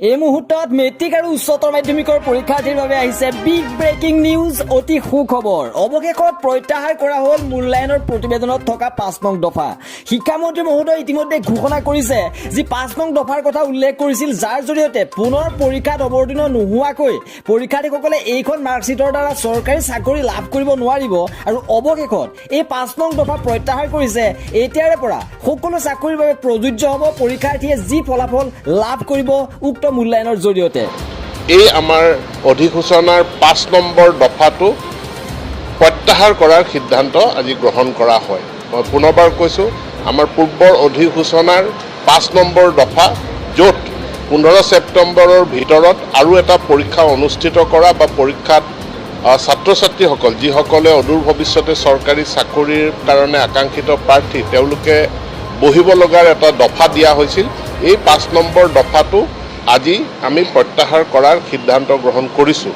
এই মুহূৰ্তত মেট্ৰিক আৰু উচ্চতৰ মাধ্যমিকৰ পৰীক্ষাৰ্থীৰ বাবে আহিছে বিগ ব্ৰেকিং নিউজ। অতি সুখবৰ, অৱশেষত প্ৰত্যাহাৰ কৰা হ'ল মূল্যায়নৰ প্ৰতিবেদনত থকা 5 নং দফা। শিক্ষামন্ত্ৰী মহোদয় ইতিমধ্যে ঘোষণা কৰিছে, যি 5 নং দফাৰ কথা উল্লেখ কৰিছিল, যাৰ জৰিয়তে পুনৰ পৰীক্ষাত অৱতীৰ্ণ নোহোৱাকৈ পৰীক্ষাৰ্থীসকলে এইখন মাৰ্কশ্বিটৰ দ্বাৰা চৰকাৰী চাকৰি লাভ কৰিব নোৱাৰিব। আৰু অৱশেষত এই 5 নং দফা প্ৰত্যাহাৰ কৰিছে। এতিয়াৰে পৰা সকলো চাকৰিৰ বাবে প্ৰযোজ্য হ'ব পৰীক্ষাৰ্থীয়ে যি ফলাফল লাভ কৰিব উক্ত মূল্যায়নৰ জৰিয়তে। এই আমাৰ অধিসূচনাৰ 5 নম্বৰ দফাটো প্ৰত্যাহাৰ কৰাৰ সিদ্ধান্ত আজি গ্ৰহণ কৰা হয়। মই পুনৰবাৰ কৈছোঁ, আমাৰ পূৰ্বৰ অধিসূচনাৰ 5 নম্বৰ দফা, য'ত 15 ছেপ্টেম্বৰৰ ভিতৰত আৰু এটা পৰীক্ষা অনুষ্ঠিত কৰা বা পৰীক্ষাত ছাত্ৰ ছাত্ৰীসকল, যিসকলে অদূৰ ভৱিষ্যতে চৰকাৰী চাকৰিৰ কাৰণে আকাংক্ষিত প্ৰাৰ্থী, তেওঁলোকে বহিব লগাৰ এটা দফা দিয়া হৈছিল, এই 5 নম্বৰ দফাটো আজি আমি প্ৰত্যাহাৰ কৰাৰ সিদ্ধান্ত গ্ৰহণ কৰিছোঁ।